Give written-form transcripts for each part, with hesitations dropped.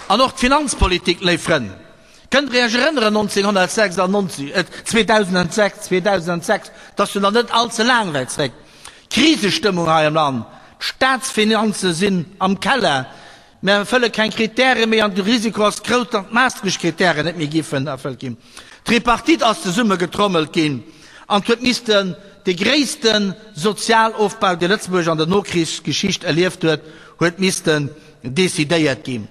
An och d'Finanzpolitik, léif Frënn, kënnt Der Iech erënneren, 1996, 2006, 2006, dat ass jo nach net all ze laang wäit zréck, Krisestëmmung hei am Land, d'Staatsfinanze sinn am Keller, Mir erfëlle keng Kritäre méi an de Risiko ass grouss, datt d'Maastricht-Kritären net méi giffen erfëllt ginn. D'Tripartite ass zesummegetrommelt ginn an huet missten de gréisste Sozialofbau, dee Lëtzebuerg an der Nokrichsgeschicht erlieft huet, huet missten decidéiert ginn.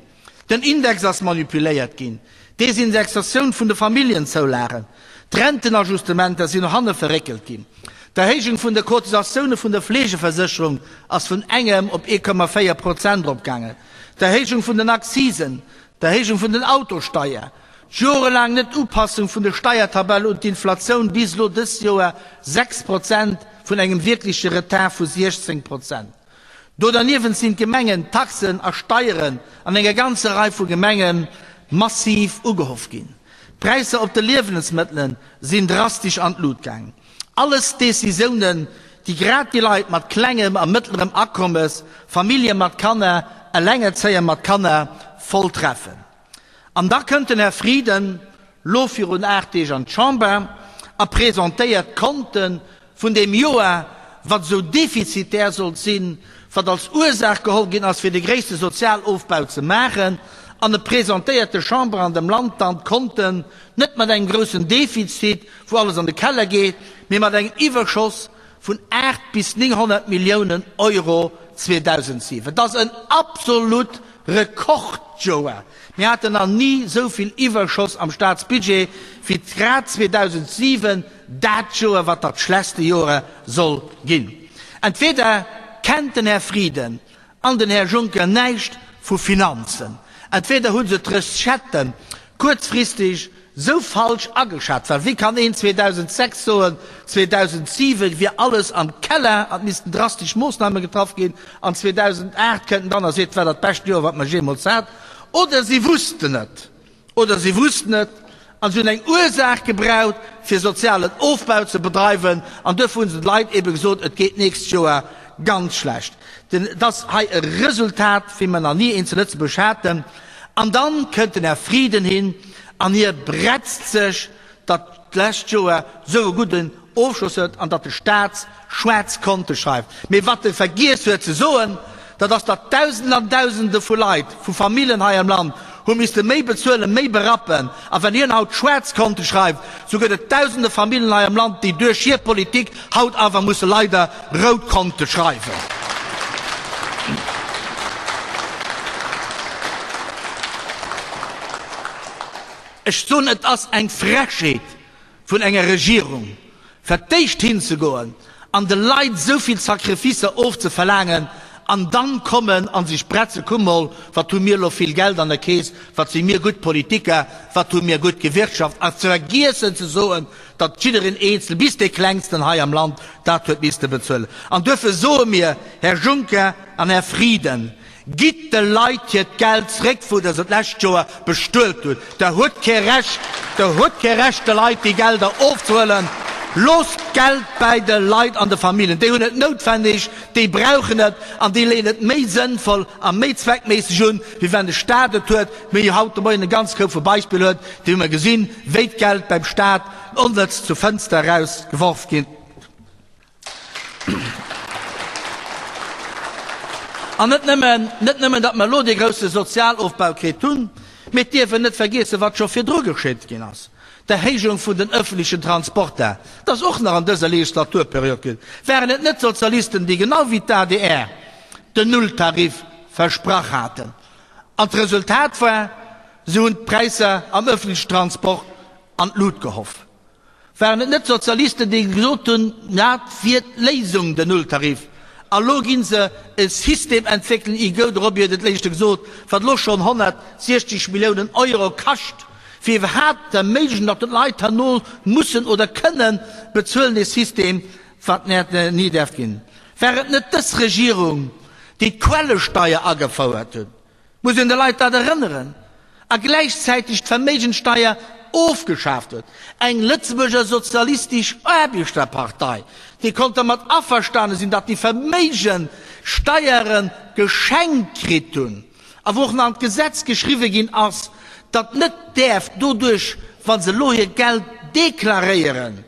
Den Index ass manipuléiert ginn, d'Desindexatioun vun de Familljenzoulagen, d'Rentenajustementer sinn no hanne verréckelt ginn, d'Erhéijung vun de Cotisatioune vun der Fleegeversécherung ass vun engem op 1,4 Prozent eropgaangen, d'Erhéijung vun den Accisen, d'Erhéijung vun den Autosteier, d'jorelaang Net-Upassung vun de Steiertabelle un d'Inflatioun bis elo dës Joer 6 Prozent vun engem wierkleche Retard vu 16 Prozent. Do derniewent sinn d'Gemengen, Taxen a Steieren an enger ganzer Rei vu Gemenge massiv ugehoff ginn. D'Präisser op de Liewensmëttele sinn drastesch an d'Lut gaang. Alles Decisiounen, déi grad déi Leit mat klengem a mëttlerem Akommes, Famillje mat Kanner, Elengerzéier mat Kanner, voll treffen. An da kënnt den Här Frieden lo virun 8 Deeg an d'Chamber a presentéiert d'Konte vun deem Joer, wat esou defizitär sollt sinn, wat als Ursaach geholl ginn ass, fir de gréisste Sozialofbau ze maachen. An e presentéiert der Chamber an dem Land dann d'Konten net mat engem groussen Defizit, wou alles an de Keller geet, mee mat engem Iwwerschoss vun 8 bis 900 Milliounen Euro 2007. Et ass en absolut Rekordjoer. Mir haten nach ni esou vill Iwwerschoss am Staatsbudget wéi grad 2007, dat Joer, wat dat schlechste Joer soll ginn. Entweder kennt den Här Frieden an den Här Juncker näischt vu Finanzen. Entweder hu se d'Recetten kuerzfristeg sou falsch ageschat, well wéi kann een 2006 soen, 2007 wier alles am Keller an et missten drastesch Moossname getraff ginn, an 2008 kënnt en dann a seet, et war dat bescht Joer, wat mer jeemools hat. Oder si wussten et. Oder si wussten et an si hunn eng Ursaach gebraucht, fir sozialen Ofbau ze bedreiwen, an duerfir hu se de Leit ebe gesot, et geet d'nächst Joer ganz schlecht. Et ass hei e Resultat, wéi mer nach ni eent zu Lëtzebuerg haten. An dann kënnt den Här Frieden hin an hie bretzt sech, datt d'lescht Joer esou e gudden Ofschloss huet an datt de Staat schwaarz Konte schreift. Mee wat e vergiess huet ze soen, dat ass, datt Dausenden an Dausende vu Leit, vu Famillen hei am Land hu misste méi bezuelen, méi berappen. A wann hien haut schwaarz Konte schreift, sou gëtt et Dausende Famillen hei am Land, déi duerch hir Politik haut awer musse leider rout Konte schreiwen. Ech soen, et ass eng Frechheet vun enger Regierung, fir d'éischt hinzegoen an de Leit esou vill Sacrificer ofzeverlaangen an dann kommen a sech bretze, Kuck mol, wat hu mir elo vill Geld an der Keess, wat si mir gutt Politiker, wat hu mir gutt gewirtschaft, a ze vergiessen ze soen, datt jiddereen Eenzel, bis dee Klengsten hei am Land, dat huet misste bezuelen. An duerfir soe mir, Här Juncker an Här Frieden, Gitt de Leit hiert Geld zréck, wou Der se d'lescht Joer bestuelt hutt. Der hutt kee Recht, Der hutt kee Recht, de Leit déi Gelder ofzehuelen. Loosst d'Geld bäi de Leit an de Familljen. Déi hunn et noutwenneg, déi brauchen et an déi leeën et méi sënnvoll a méi zweckméisseg un, wéi wann de Staat et huet. Mir hu jo haut de Moien e ganz Koup vu Beispiller huet, déi hu mer gesinn, wéi d'Geld beim Staat onnëtz zur Fënster eraus geworf ginn. An net nëmmen, net nëmmen, datt mer elo dee grousse Sozialofbau kritt hunn, mee et dierf een net vergiessen, wat scho virdru geschitt ginn ass, d'Erhéijung vun den öffentlichen Transporter, dat ass och nach an dëser Legislaturperiod ginn. Waren et net d'Sozialisten, déi genau wéi d'ADR den Nulltarif versprach haten? An d'Resultat war, se hunn d'Präisser am öffentlichen Transport an d'Lut gehoff. Waren et net d'Sozialisten, déi gesot hunn, dat wier d'Léisung, den Nulltarif? A lo gi se e System entwéckelen, Igo, de Roby huet et léischte gesot, wat elo schonn 160 Milliounen Euro kascht, fir iwwerhaapt z'erméiglechen, datt d'Leit herno mussen oder kënnen bezuelen, e System, wat ni däerft ginn. War et net dës Regierung, déi d'Quellesteier agefouert huet? Muss een de Leit dat erënneren, a gläichzäiteg d'Verméigenssteier ofgeschaaft huet. Eng Lëtzebuerger sozialistesch Aarbechterpartei, déi konnt dermat averstane sinn, datt déi Verméigen Steiere geschenkt kritt hunn. A wou och nach an d'Gesetz geschriwwe ginn ass, datt net däerf doduerch, wa se elo hiert Geld deklaréieren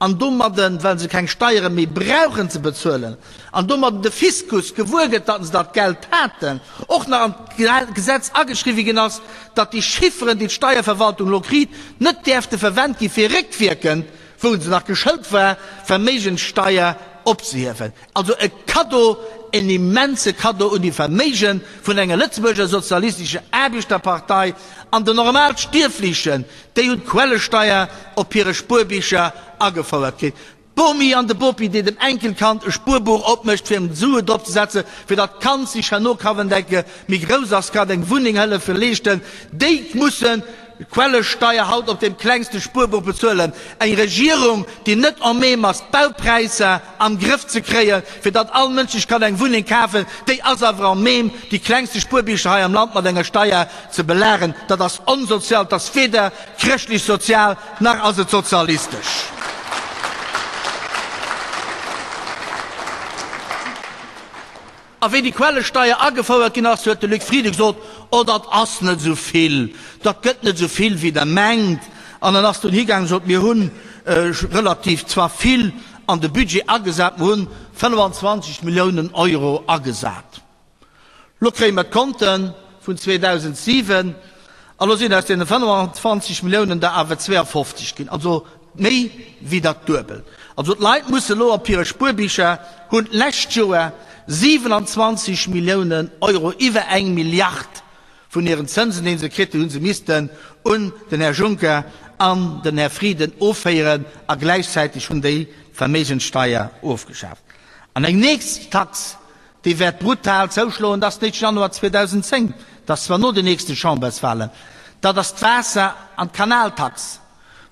an domadden, well se keng Steiere méi brauchen ze bezuelen, an domadden de Fiskus gewuer gëtt, datt se dat Geld haten, och nach an d'Gesetz ageschriwwe ginn ass, datt déi Chifferen, déi d'Steierverwaltung elo kritt, net däerfte verwennt gi fir réckwierkend, wou se nach geschëlt war, d'Verméigenssteier opzehiewen. Also e Kaddo, en immense Kaddo un déi Verméige vun enger Lëtzebuerger Sozialistescher Aarbechterpartei an den normal Stierflichen, déi hunn d'Quellesteier op hire Spuerbicher agefouert kritt. D'Bomi an de Bopi, déi dem Enkelkand e Spuerbuch opmécht fir em d'Sue drop ze setzen, fir datt d'Kand sech herno ka, wann et enke méi grouss ass, kann eng Wunneng hëllefe leeschten, déi mussen D'Quellesteier haut op deem klengste Spuerbuch bezuelen. Eng Regierung, déi net en même ass, d'Baupräisser am Grëff ze kréien, fir datt all Mënsch sech kann eng Wunneng kafen, déi ass awer en même, déi klengste Spuerbicher hei am Land mat enger Steier ze belagen. Dat ass onsozial, dat ass weder chrëschtlech-sozial nach ass et sozialistesch. A wéi déi Quellesteier agefouert ginn ass, huet de Luc Frieden gesot, Oh, dat ass net esou vill, dat gëtt net esou vill, wéi Der mengt. An en ass dunn higaangen a sot, Mir hu relativ zwar vill an de Budget agesat, mer hunn 25 Milliounen Euro agesat. Lo kréie mer d'Konte vun 2007 a lo sinn aus deene 25 Milliounen der awer 52 ginn, also méi wéi dat Duebelt. Also d'Leit musse elo op hire Spuerbicher hunn d'lescht Joer 27 Milliounen Euro, iwwer eng Milliard vun hiren Zënsen, déi se kritt hunn, hu se missten un den Här Juncker an den Här Frieden offéieren a gläichzäiteg hunn déi d'Verméigenssteier ofgeschaaft. An eng nächst Tax, Déi wäert brutal zouschloen, dat ass den éischte Januar 2010, dat ass zwar no den nächste Chamberswahlen, dat ass d'Waasser an d'Kanaltax,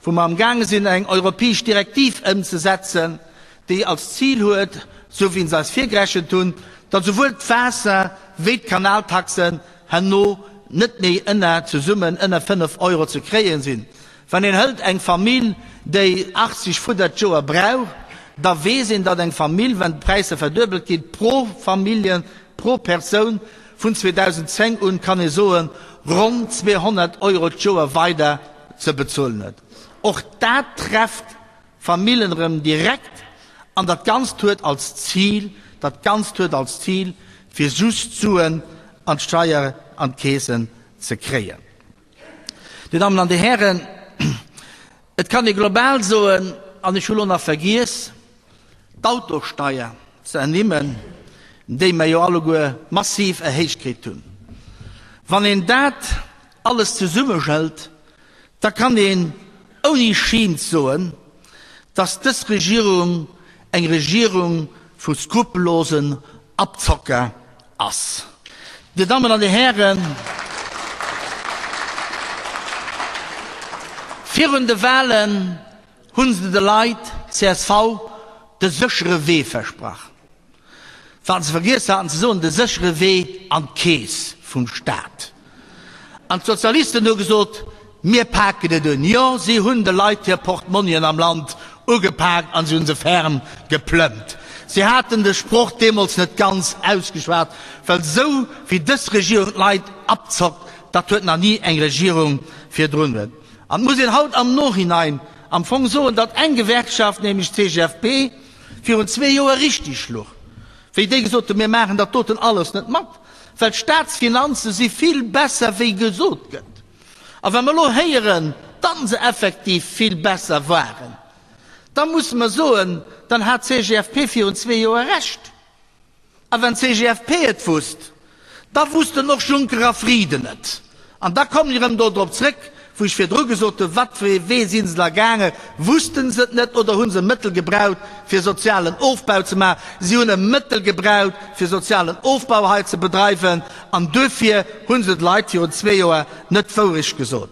wou mer amgaange sinn eng europäesch Direktiv ëmzesetzen, déi als Zil huet, esou wéi se eis virgerechent hunn, datt esouwuel d'Waasser wéi d'Kanaltaxen herno net méi ënner, zesummen ënner 5 Euro ze kréien sinn. Wann een hëlt eng Famill, déi 80 Fudder d'Joer brauch, da weess een, datt eng Famill, wann d'Präisser verduebelt ginn, pro Familljen, pro Persoun vun 2010 un, kann ee soen, ronn 200 Euro d'Joer weider ze bezuelen huet. Och dat trefft Famillen erëm direkt an dat Ganzt huet als Zil, dat Ganzt huet als Zil, fir just Suen an d'Steier, an d'Keesen ze kréien. Dir Dammen an Dir Hären, et kann ee global soen, an ech hu lo nach vergiess, d'Autosteier ze ernimmen, déi mer jo alleguer massiv erhéicht kritt hunn. Wann een dat alles zesummehëlt, da kann een ouni Schins soen, dass dës Regierung eng Regierung vu skrupellosen Abzocker ass. Dir Dammen an Dir Hären, virun de Wahlen hu se de Leit, csv, de séchere Wee versprach. Wat se vergiess haten ze soen, de séchere Wee an d'Keess vum Staat. An d'Sozialisten hu gesot, Mir paken et un. Jo, si hunn de Leit hir Portmonnien am Land ugepaakt an si hu se ferm geplëmmt. Si haten de Sproch deemools net ganz ausgeschwat, well esou wéi dës Regierung d'Leit abzockt, dat huet nach ni eng Regierung virdrun huet. An et muss een haut am Nachhinein am Fong soen, datt eng Gewerkschaft, nämlech d'CGFP, virun zwee Joer richtig luch, wéi déi gesot hunn, mir maachen dat doten alles net mat, well d'Staatsfinanze si vill besser wéi gesot gëtt. A wa mer elo héieren, datt se effektiv vill besser waren, da musse mer soen, dann hat d'CGFP virun zwee Joer Recht. A wann d'CGFP et wusst, da wussten och Juncker a Frieden et. An da kommen ech erëm do drop zrëck, wou ech virdru gesot hunn, Wat fir ee Wee si se da gaangen? Wussten se et net oder hu se e Mëttel gebraut, fir sozialen Ofbau ze maachen? Si hunn e Mëttel gebraut, fir sozialen Ofbau hei ze bedreiwen, an duerfir hu se de Leit virun zwee Joer net d'Wourecht gesot.